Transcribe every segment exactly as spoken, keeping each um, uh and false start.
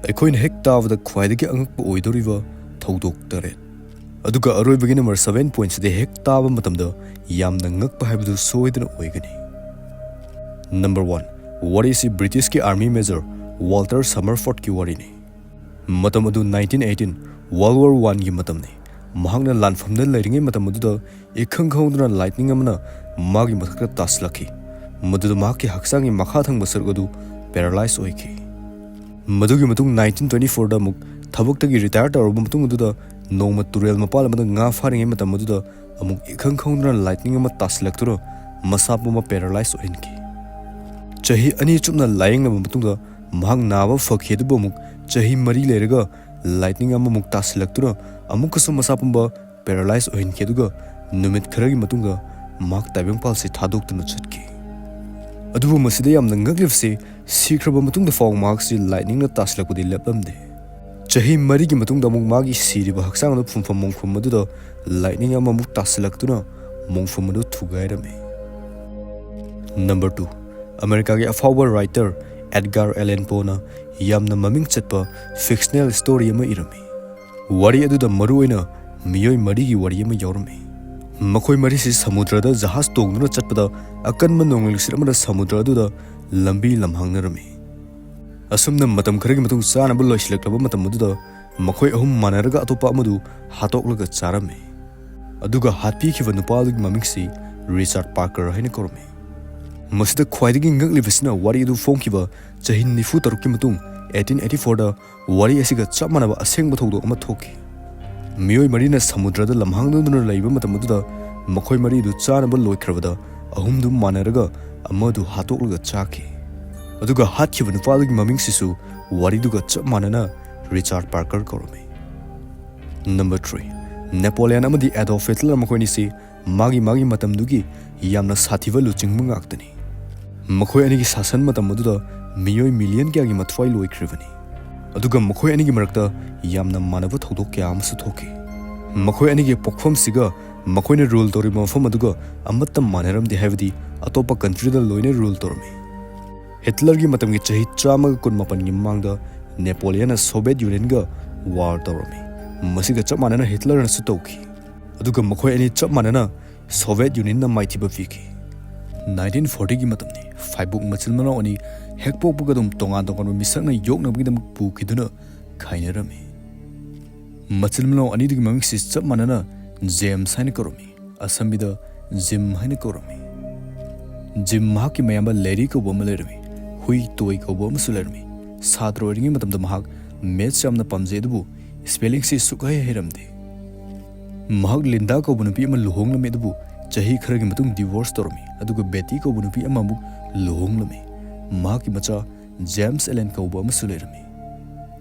ꯑꯩꯈꯣꯏꯅ ꯍꯦꯛ ꯇꯥꯕꯗ ꯈ꯭ꯋꯥꯏꯗꯒꯤ ꯑꯉꯛꯄ ꯑꯣꯏꯗꯧꯔꯤꯕ ꯊꯧꯗꯣꯛ ꯇꯔꯦꯠ꯫ ꯑꯗꯨꯒ ꯑꯔꯣꯏꯕꯒꯤ ꯅꯝꯕꯔ ꯁꯚꯦꯟ ꯄꯣꯏꯟꯠꯁꯤꯗ ꯍꯦꯛ ꯇꯥꯕ ꯃꯇꯝꯗ ꯌꯥꯝꯅ ꯉꯛꯄ ꯍꯥꯏꯕꯗꯨ ꯁꯣꯏꯗꯅ ꯑꯣꯏꯒꯅꯤ꯫ ꯅꯝꯕꯔ ꯋꯥꯟ, ꯋꯥꯔꯤꯁꯤ ꯕ꯭ꯔꯤꯇꯤꯁꯀꯤ ꯑꯥꯔꯃꯤ ꯃꯦꯖꯔ ꯋꯥꯜꯇꯔ ꯁꯃꯔꯐꯣꯔꯗꯀꯤ ꯋꯥꯔꯤꯅꯤ꯫ ꯃꯇꯝ ꯑꯗꯨ ꯅꯥꯏꯟꯇꯤꯟ ꯑꯩꯠꯇꯤꯟ, ꯋꯥꯔꯜ ꯋꯥꯔ ꯋꯥꯟꯒꯤ ꯃꯇꯝꯅꯤ꯫ ꯃꯍꯥꯛꯅ ꯂꯥꯟꯐꯝꯗ ꯂꯩꯔꯤꯉꯩ ꯃꯇꯝ ꯑꯗꯨꯗ ꯏꯈꯪ ꯈꯪꯍꯧꯗꯅ ꯂꯥꯏꯠꯅꯤꯡ ꯑꯃꯅ ꯃꯥꯒꯤ ꯃꯊꯛꯇ ꯇꯥꯁꯤꯜꯂꯛꯈꯤ꯫ ꯃꯗꯨꯗ ꯃꯍꯥꯛꯀꯤ ꯍꯛꯆꯥꯡꯒꯤ ꯃꯈꯥ ꯊꯪꯕ ꯁꯔꯨꯛ ꯑꯗꯨ ꯄꯦꯔꯥꯂꯥꯏꯁ ꯑꯣꯏꯈꯤ꯫ ꯃꯗꯨꯒꯤ ꯃꯇꯨꯡ ꯅꯥꯏꯟꯇꯤꯟ ꯇ꯭ꯋꯦꯟꯇꯤ ꯐꯣꯔꯗ ꯑꯃꯨꯛ ꯊꯕꯛꯇꯒꯤ ꯔꯤꯇꯥꯌꯔ ꯇꯧꯔꯕ ꯃꯇꯨꯡ ꯑꯗꯨꯗ ꯅꯣꯡꯃ ꯇꯨꯔꯦꯜ ꯃꯄꯥꯜ ꯑꯃꯗ ꯉꯥ ꯐꯥꯔꯤꯉꯩ ꯃꯇꯝ ꯑꯗꯨꯗ ꯑꯃꯨꯛ ꯏꯈꯪ ꯈꯪꯍꯧꯗꯅ ꯂꯥꯏꯠꯅꯤꯡ ꯑꯃ ꯇꯥꯁꯤꯜꯂꯛꯇꯨꯅ ꯃꯁꯥ ꯄꯨꯝꯕ ꯄꯦꯔꯥꯂꯥꯏꯁ ꯑꯣꯏꯍꯟꯈꯤ꯫ ꯆꯍꯤ ꯑꯅꯤ ꯆꯨꯞꯅ ꯂꯥꯌꯦꯡꯂꯕ ꯃꯇꯨꯡꯗ ꯃꯍꯥꯛ ꯅꯥꯕ ꯐꯈꯤ, ꯑꯗꯨꯕꯨ ꯑꯃꯨꯛ ꯆꯍꯤ ꯃꯔꯤ ꯂꯩꯔꯒ ꯂꯥꯏꯠꯅꯤꯡ ꯑꯃꯃꯨꯛ ꯇꯥꯁꯤꯜꯂꯛꯇꯨꯅ ꯑꯃꯨꯛꯀꯁꯨ ꯃꯁꯥ ꯄꯨꯝꯕ ꯄꯦꯔꯥꯂꯥꯏꯁ ꯑꯣꯏꯍꯟꯈꯤ, ꯑꯗꯨꯒ ꯅꯨꯃꯤꯠ ꯈꯔꯒꯤ ꯃꯇꯨꯡꯗ ꯃꯍꯥꯛ ꯇꯥꯏꯕꯪꯄꯥꯜꯁꯤ ꯊꯥꯗꯣꯛꯇꯨꯅ ꯆꯠꯈꯤ꯫ ꯑꯗꯨꯕꯨ ꯃꯁꯤꯗ ꯌꯥꯝꯅ ꯉꯛꯂꯤꯕꯁꯤ, ꯁꯤꯈ꯭ꯔꯕ ꯃꯇꯨꯡꯗ ꯐꯥꯎꯕ ꯃꯍꯥꯛꯁꯤ ꯂꯥꯏꯠꯅꯤꯡꯅ ꯇꯥꯁꯤꯜꯂꯛꯄꯗꯤ ꯂꯦꯞꯂꯝꯗꯦ꯫ ꯆꯍꯤ ꯃꯔꯤꯒꯤ ꯃꯇꯨꯡꯗ ꯑꯃꯨꯛ ꯃꯥꯒꯤ ꯁꯤꯔꯤꯕ ꯍꯛꯆꯥꯡ ꯑꯗꯨ ꯐꯨꯝꯐꯝ ꯃꯣꯡꯐꯝ ꯑꯗꯨꯗ ꯂꯥꯏꯠꯅꯤꯡ ꯑꯃꯃꯨꯛ ꯇꯥꯁꯤꯜꯂꯛꯇꯨꯅ ꯃꯣꯡꯐꯝ ꯑꯗꯨ ꯊꯨꯒꯥꯏꯔꯝꯃꯤ꯫ ꯅꯝꯕꯔ ꯇꯨ, ꯑꯃꯦꯔꯤꯀꯥꯒꯤ ꯑꯐꯥꯎꯕ ꯔꯥꯏꯇꯔ ꯑꯦꯗꯒꯥꯔ ꯑꯦꯂꯦꯟ ꯄꯣꯅ ꯌꯥꯝꯅ ꯃꯃꯤꯡ ꯆꯠꯄ ꯐꯤꯛꯁꯅꯦꯜ ꯁ꯭ꯇꯣꯔꯤ ꯑꯃ ꯏꯔꯝꯃꯤ꯫ ꯋꯥꯔꯤ ꯑꯗꯨꯗ ꯃꯔꯨꯑꯣꯏꯅ ꯃꯤꯑꯣꯏ ꯃꯔꯤꯒꯤ ꯋꯥꯔꯤ ꯑꯃ ꯌꯥꯎꯔꯝꯃꯤ꯫ ꯃꯈꯣꯏ ꯃꯔꯤꯁꯤ ꯁꯃꯨꯗ꯭ꯔꯗ ꯖꯍꯥꯖ ꯇꯣꯡꯗꯨꯅ ꯆꯠꯄꯗ ꯑꯀꯟꯕ ꯅꯣꯡꯂꯩ ꯅꯨꯡꯁꯤꯠ ꯑꯃꯅ ꯁꯃꯨꯗ꯭ꯔ ꯑꯗꯨꯗ ꯂꯝꯕꯤ ꯂꯝꯍꯥꯡꯅꯔꯝꯃꯤ꯫ ꯑꯁꯨꯝꯅ ꯃꯇꯝ ꯈꯔꯒꯤ ꯃꯇꯨꯡ ꯆꯥꯅꯕ ꯂꯣꯏꯁꯤꯜꯂꯛꯂꯕ ꯃꯇꯝ ꯑꯗꯨꯗ ꯃꯈꯣꯏ ꯑꯍꯨꯝ ꯃꯥꯟꯅꯔꯒ ꯑꯇꯣꯞꯄ ꯑꯃꯗꯨ ꯍꯥꯠꯇꯣꯛꯂꯒ ꯆꯥꯔꯝꯃꯤ꯫ ꯑꯗꯨꯒ ꯍꯥꯠꯄꯤꯈꯤꯕ ꯅꯨꯄꯥ ꯑꯗꯨꯒꯤ ꯃꯃꯤꯡꯁꯤ ꯔꯤꯆꯥꯔꯗ ꯄꯥꯔꯀꯔ ꯍꯥꯏꯅ ꯀꯧꯔꯝꯃꯤ꯫ ꯃꯁꯤꯗ ꯈ꯭ꯋꯥꯏꯗꯒꯤ ꯉꯛꯂꯤꯕꯁꯤꯅ ꯋꯥꯔꯤ ꯑꯗꯨ ꯐꯣꯡꯈꯤꯕ ꯆꯍꯤ ꯅꯤꯐꯨ ꯇꯔꯨꯛꯀꯤ ꯃꯇꯨꯡ ꯑꯩꯠꯇꯤꯟ ꯑꯩꯠꯇꯤ ꯐꯣꯔꯗ ꯋꯥꯔꯤ ꯑꯁꯤꯒ ꯆꯞ ꯃꯥꯟꯅꯕ ꯑꯁꯦꯡꯕ ꯊꯧꯗꯣꯛ ꯑꯃ ꯊꯣꯛꯈꯤ꯫ ꯃꯤꯑꯣꯏ ꯃꯔꯤꯅ ꯁꯃꯨꯗ꯭ꯔꯗ ꯂꯝꯍꯥꯡꯗꯨꯅ ꯂꯩꯕ ꯃꯇꯝ ꯑꯗꯨꯗ ꯃꯈꯣꯏ ꯃꯔꯤꯗꯨ ꯆꯥꯅꯕ ꯂꯣꯏꯈ꯭ꯔꯕꯗ ꯑꯍꯨꯝꯗꯨ ꯃꯥꯟꯅꯔꯒ ꯑꯃꯗꯨ ꯍꯥꯠꯇꯣꯛꯂꯒ ꯆꯥꯈꯤ꯫ ꯑꯗꯨꯒ ꯍꯥꯠꯈꯤꯕ ꯅꯨꯄꯥꯗꯨꯒꯤ ꯃꯃꯤꯡꯁꯤꯁꯨ ꯋꯥꯔꯤꯗꯨꯒ ꯆꯞ ꯃꯥꯟꯅꯅ ꯔꯤꯆꯥꯔꯗ ꯄꯥꯔꯀꯔ ꯀꯧꯔꯝꯃꯤ꯫ ꯅꯝꯕꯔ ꯊ꯭ꯔꯤ, ꯅꯦꯄꯣꯂꯤꯌꯟ ꯑꯃꯗꯤ ꯑꯦꯗꯣꯜꯐ ꯍꯤꯠꯂꯔ ꯃꯈꯣꯏ ꯑꯅꯤꯁꯤ ꯃꯥꯒꯤ ꯃꯥꯒꯤ ꯃꯇꯝꯗꯨꯒꯤ ꯌꯥꯝꯅ ꯁꯥꯊꯤꯕ ꯂꯨꯆꯤꯡꯕ ꯉꯥꯛꯇꯅꯤ꯫ ꯃꯈꯣꯏ ꯑꯅꯤꯒꯤ ꯁꯥꯁꯟ ꯃꯇꯝ ꯑꯗꯨꯗ ꯃꯤꯑꯣꯏ ꯃꯤꯂꯤꯌꯟ ꯀꯌꯥꯒꯤ ꯃꯊ꯭ꯋꯥꯏ ꯂꯣꯏꯈ꯭ꯔꯤꯕꯅꯤ꯫ ꯑꯗꯨꯒ ꯃꯈꯣꯏ ꯑꯅꯤꯒꯤ ꯃꯔꯛꯇ ꯌꯥꯝꯅ ꯃꯥꯟꯅꯕ ꯊꯧꯗꯣꯛ ꯀꯌꯥ ꯑꯃꯁꯨ ꯊꯣꯛꯈꯤ꯫ ꯃꯈꯣꯏ ꯑꯅꯤꯒꯤ ꯄꯣꯛꯐꯝꯁꯤꯒ ꯃꯈꯣꯏꯅ ꯔꯨꯜ ꯇꯧꯔꯤꯕ ꯃꯐꯝ ꯑꯗꯨꯒ ꯑꯃꯠꯇ ꯃꯥꯟꯅꯔꯝꯗꯦ, ꯍꯥꯏꯕꯗꯤ ꯑꯇꯣꯞꯄ ꯀꯟꯇ꯭ꯔꯤꯗ ꯂꯣꯏꯅ ꯔꯨꯜ ꯇꯧꯔꯝꯃꯤ꯫ ꯍꯤꯠꯂꯔꯒꯤ ꯃꯇꯝꯒꯤ ꯆꯍꯤ ꯆꯥꯝꯃꯒ ꯀꯨꯟ ꯃꯥꯄꯟꯒꯤ ꯃꯃꯥꯡꯗ ꯅꯦꯄꯣꯂꯤꯌꯟꯅ ꯁꯣꯚꯤꯌꯦꯠ ꯌꯨꯅꯤꯌꯟꯒ ꯋꯥꯔ ꯇꯧꯔꯝꯃꯤ꯫ ꯃꯁꯤꯒ ꯆꯞ ꯃꯥꯟꯅꯅ ꯍꯤꯠꯂꯔꯅꯁꯨ ꯇꯧꯈꯤ꯫ ꯑꯗꯨꯒ ꯃꯈꯣꯏ ꯑꯅꯤ ꯆꯞ ꯃꯥꯟꯅꯅ ꯁꯣꯚꯤꯌꯦꯠ ꯌꯨꯅꯤꯌꯟꯅ ꯃꯥꯏꯊꯤꯕ ꯄꯤꯈꯤ꯫ ꯅꯥꯏꯟꯇꯤꯟ ꯐꯣꯔꯇꯤꯒꯤ ꯃꯇꯝꯅꯤ꯫ ꯐꯥꯏꯕꯣꯛ ꯃꯆꯤꯟ ꯃꯅꯥꯎ ꯑꯅꯤ ꯍꯦꯛ ꯄꯣꯛꯄꯒ ꯑꯗꯨꯝ ꯇꯣꯉꯥꯟ ꯇꯣꯉꯥꯟꯕ ꯃꯤꯁꯛꯅ ꯌꯣꯛꯅꯕꯒꯤꯗꯃꯛ ꯄꯨꯈꯤꯗꯨꯅ ꯈꯥꯏꯅꯔꯝꯃꯤ꯫ ꯃꯆꯤꯟ ꯃꯅꯥꯎ ꯑꯅꯤꯗꯨꯒꯤ ꯃꯃꯤꯡꯁꯤ ꯆꯞ ꯃꯥꯟꯅꯅ ꯖꯦꯝꯁ ꯍꯥꯏꯅ ꯀꯧꯔꯝꯃꯤ꯫ ꯑꯁꯝꯕꯤꯗ ꯖꯤꯝ ꯍꯥꯏꯅ ꯀꯧꯔꯝꯃꯤ꯫ ꯖꯤꯝ ꯃꯍꯥꯛꯀꯤ ꯃꯌꯥꯝꯕ ꯂꯦꯔꯤ ꯀꯧꯕ ꯑꯃ ꯂꯩꯔꯝꯃꯤ꯫ ꯍꯨꯏ ꯇꯣꯏ ꯀꯧꯕ ꯑꯃꯁꯨ ꯂꯩꯔꯝꯃꯤ꯫ ꯁꯥꯇ꯭ꯔ ꯑꯣꯏꯔꯤꯉꯩ ꯃꯇꯝꯗ ꯃꯍꯥꯛ ꯃꯦꯠꯁ ꯌꯥꯝꯅ ꯄꯥꯝꯖꯩ, ꯑꯗꯨꯕꯨ ꯁ꯭ꯄꯦꯂꯤꯡꯁꯤ ꯁꯨꯛꯍꯩ ꯍꯩꯔꯝꯗꯦ꯫ ꯃꯍꯥꯛ ꯂꯤꯟꯗꯥ ꯀꯧꯕ ꯅꯨꯄꯤ ꯑꯃ ꯂꯨꯍꯣꯡꯂꯝꯃꯤ, ꯑꯗꯨꯕꯨ ꯆꯍꯤ ꯈꯔꯒꯤ ꯃꯇꯨꯡ ꯗꯤꯚꯣꯔꯁ ꯇꯧꯔꯝꯃꯤ, ꯑꯗꯨꯒ ꯕꯦꯇꯤ ꯀꯧꯕ ꯅꯨꯄꯤ ꯑꯃꯃꯨꯛ ꯂꯨꯍꯣꯡꯂꯝꯃꯤ꯫ ꯃꯍꯥꯛꯀꯤ ꯃꯆꯥ ꯖꯦꯝꯁ ꯑꯦꯂꯦꯟ ꯀꯧꯕ ꯑꯃꯁꯨ ꯂꯩꯔꯝꯃꯤ꯫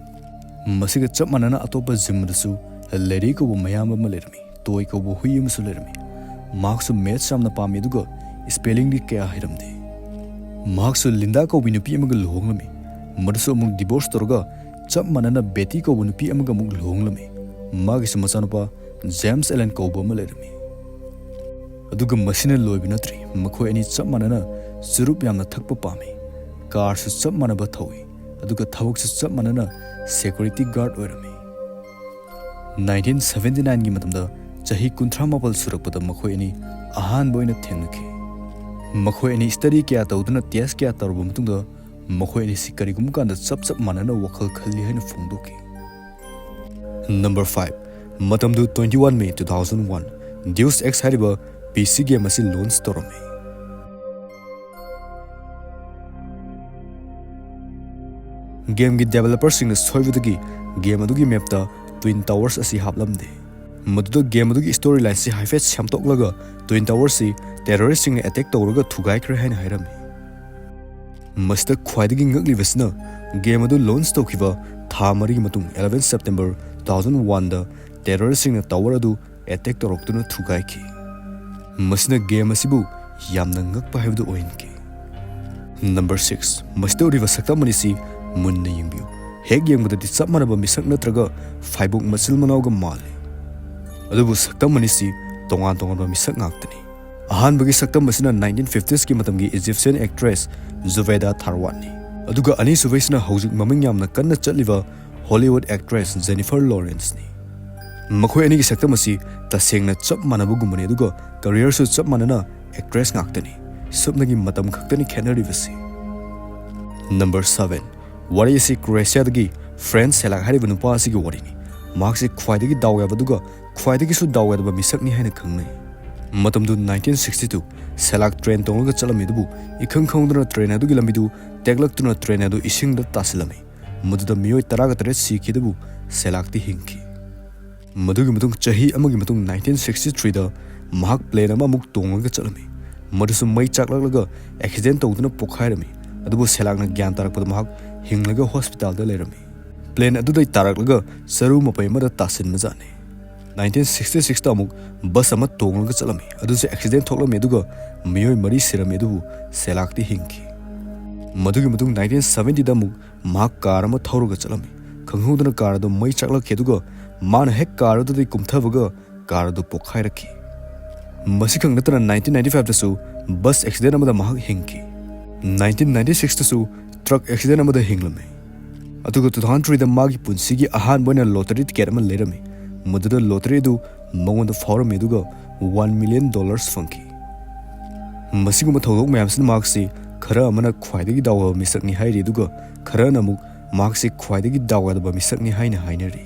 ꯃꯁꯤꯒ ꯆꯞ ꯃꯥꯟꯅꯅ ꯑꯇꯣꯞꯄ ꯖꯤꯝ ꯑꯗꯨꯁꯨ ꯂꯦꯔꯤ ꯀꯧꯕ ꯃꯌꯥꯝꯕ ꯑꯃ ꯂꯩꯔꯝꯃꯤ꯫ ꯇꯣꯏ ꯀꯧꯕ ꯍꯨꯏ ꯑꯃꯁꯨ ꯂꯩꯔꯝꯃꯤ꯫ ꯃꯍꯥꯛꯁꯨ ꯃꯦꯠꯁ ꯌꯥꯝꯅ ꯄꯥꯝꯃꯤ, ꯑꯗꯨꯒ ꯁ꯭ꯄꯦꯂꯤꯡꯗꯤ ꯀꯌꯥ ꯍꯩꯔꯝꯗꯦ꯫ ꯃꯍꯥꯛꯁꯨ ꯂꯤꯟꯗꯥ ꯀꯧꯕꯤ ꯅꯨꯄꯤ ꯑꯃꯒ ꯂꯨꯍꯣꯡꯂꯝꯃꯤ꯫ ꯃꯗꯨꯁꯨ ꯑꯃꯨꯛ ꯗꯤꯚꯣꯔꯁ ꯇꯧꯔꯒ ꯆꯞ ꯃꯥꯟꯅꯅ ꯕꯦꯇꯤ ꯀꯧꯕ ꯅꯨꯄꯤ ꯑꯃꯒ ꯑꯃꯨꯛ ꯂꯨꯍꯣꯡꯂꯝꯃꯤ꯫ ꯃꯥꯒꯤꯁꯨ ꯃꯆꯥꯅꯨꯄꯥ ꯖꯦꯝꯁ ꯑꯦꯂꯦꯟ ꯀꯧꯕ ꯑꯃ ꯂꯩꯔꯝꯃꯤ꯫ ꯑꯗꯨꯒ ꯃꯁꯤꯅ ꯂꯣꯏꯕ ꯅꯠꯇ꯭ꯔꯤ꯫ ꯃꯈꯣꯏ ꯑꯅꯤ ꯆꯞ ꯃꯥꯟꯅꯅ ꯆꯨꯔꯨꯞ ꯌꯥꯝꯅ ꯊꯛꯄ ꯄꯥꯝꯃꯤ꯫ ꯀꯥꯔꯁꯨ ꯆꯞ ꯃꯥꯟꯅꯕ ꯊꯧꯏ, ꯑꯗꯨꯒ ꯊꯕꯛꯁꯨ ꯆꯞ ꯃꯥꯟꯅꯅ ꯁꯦꯀ꯭ꯌꯨꯔꯤꯇꯤ ꯒꯥꯔꯗ ꯑꯣꯏꯔꯝꯃꯤ꯫ ꯅꯥꯏꯟꯇꯤꯟ ꯁꯚꯦꯟꯇꯤ ꯅꯥꯏꯟꯒꯤ ꯃꯇꯝꯗ, ꯆꯍꯤ ꯀꯨꯟꯊ꯭ꯔꯥ ꯃꯥꯄꯜ ꯁꯨꯔꯛꯄꯗ, ꯃꯈꯣꯏ ꯑꯅꯤ ꯑꯍꯥꯟꯕ ꯑꯣꯏꯅ ꯊꯦꯡꯅꯈꯤ꯫ ꯃꯈꯣꯏ ꯑꯅꯤ ꯁ꯭ꯇꯗꯤ ꯀꯌꯥ ꯇꯧꯗꯨꯅ, ꯇꯦꯁ ꯀꯌꯥ ꯇꯧꯔꯕ ꯃꯇꯨꯡꯗ, ꯃꯈꯣꯏ ꯑꯅꯤꯁꯤ ꯀꯔꯤꯒꯨꯝꯕ ꯀꯥꯟꯗ ꯆꯞ ꯆꯞ ꯃꯥꯟꯅꯅ ꯋꯥꯈꯜ ꯈꯜꯂꯤ ꯍꯥꯏꯅ ꯐꯣꯡꯗꯣꯛꯈꯤ꯫ ꯅꯝꯕꯔ ꯐꯥꯏꯚ, ꯃꯇꯝꯗꯨ twenty one May two thousand one, Deus Ex ꯍꯥꯏꯔꯤꯕ ꯄꯤ ꯁꯤ ꯒꯦꯝ ꯑꯁꯤ ꯂꯣꯟꯆ ꯇꯧꯔꯝꯃꯤ꯫ ꯒꯦꯝꯒꯤ ꯗꯦꯚꯦꯂꯄꯔꯁꯤꯡꯅ ꯁꯣꯏꯕꯗꯒꯤ ꯒꯦꯝ ꯑꯗꯨꯒꯤ ꯃꯦꯞꯇ ꯇ꯭ꯋꯤꯟ ꯇꯋꯔꯁ ꯑꯁꯤ ꯍꯥꯞꯂꯝꯗꯦ꯫ ꯃꯗꯨꯗ ꯒꯦꯝ ꯑꯗꯨꯒꯤ ꯁ꯭ꯇꯣꯔꯤ ꯂꯥꯏꯟꯁꯤ ꯍꯥꯏꯐꯦꯠ ꯁꯦꯝꯗꯣꯛꯂꯒ ꯇ꯭ꯋꯤꯟ ꯇꯋꯔꯁꯤ ꯇꯦꯔꯣꯔꯤꯁꯁꯤꯡꯅ ꯑꯦꯇꯦꯛ ꯇꯧꯔꯒ ꯊꯨꯒꯥꯏꯈ꯭ꯔꯦ ꯍꯥꯏꯅ ꯍꯥꯏꯔꯝꯃꯤ꯫ ꯃꯁꯤꯗ ꯈ꯭ꯋꯥꯏꯗꯒꯤ ꯉꯛꯂꯤꯕꯁꯤꯅ, ꯒꯦꯝ ꯑꯗꯨ ꯂꯣꯟꯆ ꯇꯧꯈꯤꯕ ꯊꯥ ꯃꯔꯤꯒꯤ ꯃꯇꯨꯡ, eleven September two thousand oneꯗ ꯇꯦꯔꯣꯔꯤꯁꯁꯤꯡꯅ ꯇꯋꯔ ꯑꯗꯨ ꯑꯦꯇꯦꯛ ꯇꯧꯔꯛꯇꯨꯅ ꯊꯨꯒꯥꯏꯈꯤ꯫ ꯃꯁꯤꯅ ꯒꯦꯝ ꯑꯁꯤꯕꯨ ꯌꯥꯝꯅ ꯉꯛꯄ ꯍꯥꯏꯕꯗꯨ ꯑꯣꯏꯍꯟꯈꯤ꯫ ꯅꯝꯕꯔ ꯁꯤꯛꯁ, ꯃꯁꯤꯗ ꯎꯔꯤꯕ ꯁꯛꯇꯝ ꯑꯅꯤꯁꯤ ꯃꯨꯟꯅ ꯌꯦꯡꯕꯤꯌꯨ꯫ ꯍꯦꯛ ꯌꯦꯡꯕꯗꯗꯤ ꯆꯞ ꯃꯥꯟꯅꯕ ꯃꯤꯁꯛ ꯅꯠꯇ꯭ꯔꯒ ꯐꯥꯏꯕꯣꯛ ꯃꯆꯤꯜ ꯃꯅꯥꯎꯒ ꯃꯥꯜꯂꯤ, ꯑꯗꯨꯕꯨ ꯁꯛꯇꯝ ꯑꯅꯤꯁꯤ ꯇꯣꯉꯥꯟ ꯇꯣꯉꯥꯟꯕ ꯃꯤꯁꯛ ꯉꯥꯛꯇꯅꯤ꯫ ꯑꯍꯥꯟꯕꯒꯤ ꯁꯛꯇꯝ ꯑꯁꯤꯅ nineteen fiftiesꯀꯤ ꯃꯇꯝꯒꯤ Egyptian actress ꯖꯨꯕꯦꯗꯥ ꯊꯥꯔꯋꯥꯠꯅꯤ꯫ ꯑꯗꯨꯒ ꯑꯅꯤꯁꯨꯕꯩꯁꯤꯅ ꯍꯧꯖꯤꯛ ꯃꯃꯤꯡ ꯌꯥꯝꯅ ꯀꯟꯅ ꯆꯠꯂꯤꯕ Hollywood actress Jennifer Lawrenceꯅꯤ꯫ ꯃꯈꯣꯏ ꯑꯅꯤꯒꯤ ꯁꯛꯇꯝ ꯑꯁꯤ ꯇꯁꯦꯡꯅ ꯆꯞ ꯃꯥꯟꯅꯕꯒꯨꯝꯕꯅꯤ, ꯑꯗꯨꯒ careerꯁꯨ ꯆꯞ ꯃꯥꯟꯅꯅ actress ꯉꯥꯛꯇꯅꯤ꯫ ꯁꯨꯞꯅꯒꯤ ꯃꯇꯝ ꯈꯛꯇꯅꯤ ꯈꯦꯠꯅꯔꯤꯕꯁꯤ꯫ Number seven, ꯋꯥꯔꯤ ꯑꯁꯤ ꯀ꯭ꯔꯣꯑꯦꯁꯤꯌꯥꯗꯒꯤ ꯐ꯭ꯔꯦꯟꯁ ꯁꯦꯂꯥꯛ ꯍꯥꯏꯔꯤꯕ ꯅꯨꯄꯥ ꯑꯁꯤꯒꯤ ꯋꯥꯔꯤꯅꯤ꯫ ꯃꯍꯥꯛꯁꯤ ꯈ꯭ꯋꯥꯏꯗꯒꯤ ꯗꯥꯎ ꯌꯥꯕ ꯑꯗꯨꯒ ꯈ꯭ꯋꯥꯏꯗꯒꯤꯁꯨ ꯗꯥꯎ ꯌꯥꯗꯕ ꯃꯤꯁꯛꯅꯤ ꯍꯥꯏꯅ ꯈꯪꯅꯩ꯫ ꯃꯇꯝꯗꯨ nineteen sixty two, ꯁꯦꯂꯥꯛ ꯇ꯭ꯔꯦꯟ ꯇꯣꯡꯂꯒ ꯆꯠꯂꯝꯃꯤ, ꯑꯗꯨꯕꯨ ꯏꯈꯪ ꯈꯪꯍꯧꯗꯅ ꯇ꯭ꯔꯦꯟ ꯑꯗꯨꯒꯤ ꯂꯝꯕꯤꯗꯨ ꯇꯦꯛꯂꯛꯇꯨꯅ ꯇ꯭ꯔꯦꯟ ꯑꯗꯨ ꯏꯁꯤꯡꯗ ꯇꯥꯁꯤꯜꯂꯝꯃꯤ꯫ ꯃꯗꯨꯗ ꯃꯤꯑꯣꯏ ꯇꯔꯥꯒ ꯇꯔꯦꯠ ꯁꯤꯈꯤ, ꯑꯗꯨꯕꯨ ꯁꯦꯂꯥꯛꯇꯤ ꯍꯤꯡꯈꯤ꯫ ꯃꯗꯨꯒꯤ ꯃꯇꯨꯡ, ꯆꯍꯤ ꯑꯃꯒꯤ ꯃꯇꯨꯡ, nineteen sixty threeꯗ ꯃꯍꯥꯛ ꯄ꯭ꯂꯦꯟ ꯑꯃꯃꯨꯛ ꯇꯣꯡꯂꯒ ꯆꯠꯂꯝꯃꯤ꯫ ꯃꯗꯨꯁꯨ ꯃꯩ ꯆꯥꯛꯂꯛꯂꯒ ꯑꯦꯛꯁꯤꯗꯦꯟ ꯇꯧꯗꯨꯅ ꯄꯣꯛꯈꯥꯏꯔꯝꯃꯤ꯫ ꯑꯗꯨꯕꯨ ꯁꯦꯂꯥꯛꯅ ꯒ꯭ꯌꯥꯟ ꯇꯥꯔꯛꯄꯗ ꯃꯍꯥꯛ ꯍꯤꯡꯂꯒ ꯍꯣꯁꯄꯤꯇꯥꯜꯗ ꯂꯩꯔꯝꯃꯤ꯫ ꯄ꯭ꯂꯦꯟ ꯑꯗꯨꯗꯩ ꯇꯥꯔꯛꯂꯒ ꯆꯔꯨ ꯃꯄꯩ ꯑꯃꯗ ꯇꯥꯁꯤꯟꯕꯖꯥꯠꯅꯤ꯫ Nineteen sixty sixꯇ ꯑꯃꯨꯛ ꯕꯁ ꯑꯃ ꯇꯣꯡꯂꯒ ꯆꯠꯂꯝꯃꯤ꯫ ꯑꯗꯨꯁꯨ ꯑꯦꯛꯁꯤꯗꯦꯟ ꯊꯣꯛꯂꯝꯃꯤ, ꯑꯗꯨꯒ ꯃꯤꯑꯣꯏ ꯃꯔꯤ ꯁꯤꯔꯝꯃꯤ, ꯑꯗꯨꯕꯨ ꯁꯦꯂꯥꯛꯇꯤ ꯍꯤꯡꯈꯤ꯫ ꯃꯗꯨꯒꯤ ꯃꯇꯨꯡ nineteen seventyꯗ ꯑꯃꯨꯛ ꯃꯍꯥꯛ ꯀꯥꯔ ꯑꯃ ꯊꯧꯔꯒ ꯆꯠꯂꯝꯃꯤ꯫ ꯈꯪꯍꯧꯗꯅ ꯀꯥꯔ ꯑꯗꯨ ꯃꯩ ꯆꯥꯛꯂꯛꯈꯤ, ꯑꯗꯨꯒ ꯃꯥꯅ ꯍꯦꯛ ꯀꯥꯔ ꯑꯗꯨꯗꯒꯤ ꯀꯨꯝꯊꯕꯒ ꯀꯥꯔ ꯑꯗꯨ ꯄꯣꯛꯈꯥꯏꯔꯛꯈꯤ꯫ ꯃꯁꯤꯈꯛ ꯅꯠꯇꯅ nineteen ninety fiveꯇꯁꯨ ꯕꯁ ꯑꯦꯛꯁꯤꯗꯦꯟ ꯑꯃꯗ ꯃꯍꯥꯛ ꯍꯤꯡꯈꯤ꯫ Nineteen ninety sixꯇꯁꯨ ꯇ꯭ꯔꯛ ꯑꯦꯛꯁꯤꯗꯦꯟ ꯑꯃꯗ ꯍꯤꯡꯂꯝꯃꯤ꯫ ꯑꯗꯨꯒ two thousand threeꯗ ꯃꯥꯒꯤ ꯄꯨꯟꯁꯤꯒꯤ ꯑꯍꯥꯟꯕ ꯑꯣꯏꯅ ꯂꯣꯇꯔꯤ ꯇꯤꯀꯦꯠ ꯑꯃ ꯂꯩꯔꯝꯃꯤ꯫ ꯃꯗꯨꯗ ꯂꯣꯇꯔꯤ ꯑꯗꯨ ꯃꯉꯣꯟꯗ ꯐꯥꯎꯔꯝꯃꯤ, ꯑꯗꯨꯒ one million dollars ꯐꯪꯈꯤ꯫ ꯃꯁꯤꯒꯨꯝꯕ ꯊꯧꯗꯣꯛ ꯃꯌꯥꯝꯁꯤꯅ ꯃꯍꯥꯛꯁꯤ ꯈꯔ ꯑꯃꯅ ꯈ꯭ꯋꯥꯏꯗꯒꯤ ꯗꯥꯎ ꯌꯥꯕ ꯃꯤꯁꯛꯅꯤ ꯍꯥꯏꯔꯤ, ꯑꯗꯨꯒ ꯈꯔꯅ ꯑꯃꯨꯛ ꯃꯍꯥꯛꯁꯤ ꯈ꯭ꯋꯥꯏꯗꯒꯤ ꯗꯥꯎ ꯌꯥꯗꯕ ꯃꯤꯁꯛꯅꯤ ꯍꯥꯏꯅ ꯍꯥꯏꯅꯔꯤ꯫